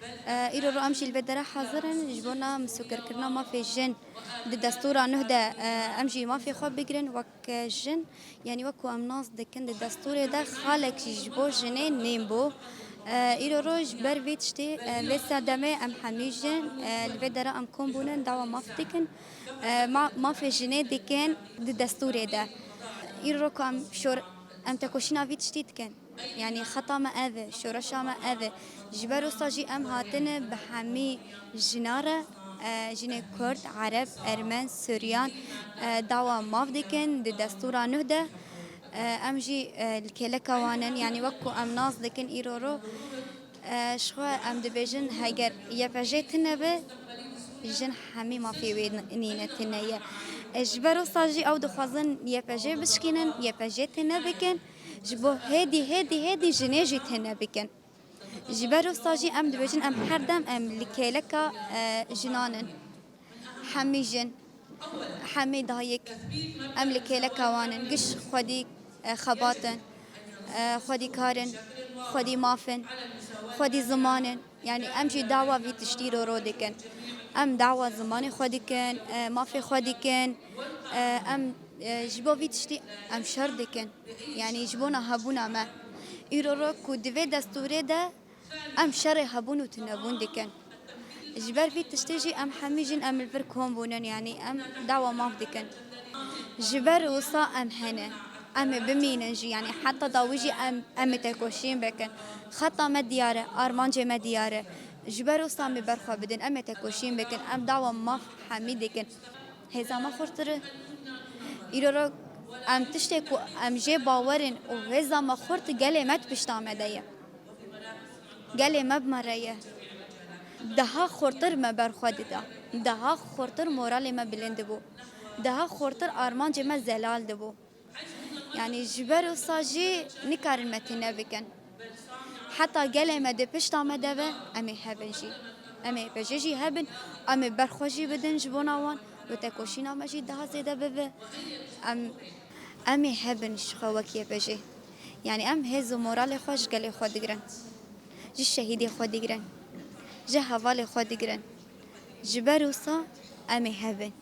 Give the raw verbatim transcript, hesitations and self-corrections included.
E, îro ro em jî li vê dere hazir in ji bona misûkirkirina mafê jin di destûra nuh de, e, em jî mafê xwe bigirin wek jin, yanî wek ku em nas dikin di destûrê de xalek jî ji bo jinê nîn bû. E, îro ro ji ber vê tiştê, e, vê sedemê em hemî jin, e, li vê dere em kom bûnin dawa maf dikin. E, ma-, mafê jinê dikin di destûrê de. Îro ro ku em şor-, em tekoşîna vî tiştî dikin. Yanî xeta me ev e, şoreşa me ev e. Ji ber wisa jî em hatine bi hemî jina re, e, jinê Kurd, Ereb, Ermen, Suryan, e, dawa maf dikin di destûra nuh de. E, em jî, e, li kêleka wan in, yanî wek ku em nas dikin îro ro, e, ji xwe em dibêjin heger Y P J tune be, jin hemî mafê wê nîne tune ye. E, ji ber wisa jî ew dixwazin Y P J bişkînin, Y P J tune bikin. Ji bo hêdî, hêdî, hêdî jinê jî tune bikin. Ji ber wisa jî em dibêjin em her dem em li kêleka, e, jinan in. Hemî jin, hemî dayik, em li kêleka wan in. Giş xwedî, e, xebat in, e, xwedî kar in, xwedî maf in, xwedî ziman in. Yanî em jî dawa vî tiştî îro ro dikin. Em dawa zimanê xwe dikin, e, mafê xwe dikin. E, em, e, ji bo vî tiştî em şer dikin. Yanî ji bona hebûna me. Îro ro ku di vê destûrê de em şerê hebûn û tunebûn dikin. Ji ber vî tiştê jî em hemî jin em li vir kom bûnin, yanî em dawa maf dikin. Ji ber wisa em hene. Em ê bimînin jî, yanî heta dawî jî em, em ê tekoşîn bikin. Xeta me diyar e, armancê me diyar e. Ji ber wisa em ê ber xwe bidin, em ê tekoşîn bikin, em dawa maf hemî dikin. Hêza me xurtir e. Îro ro em tiştê ku em jê bawer in û hêza me xurt gelê me di pişta me de ye. Gelê me bi me re ye. Daha xurtir me ber xwe dida. Daha xurtir moralê me bilind dibû. Daha xurtir armancê me zelal dibû. Yanî ji ber wisa jî nikarin me tune bikin. Heta gelê me di pişta me de be, em ê hebin jî. Em ê Y P J jî hebin, em ê ber xwe jî bidin ji bona wan û tekoşîna me jî daha zêde bibe. Em, em ê hebin ji xwe wek Y P J. Yanî em hêz û moralê xwe ji gelê xwe digirin. Ji şehîdê xwe digirin. Ji hevalê xwe digirin. Ji ber wisa em ê hebin.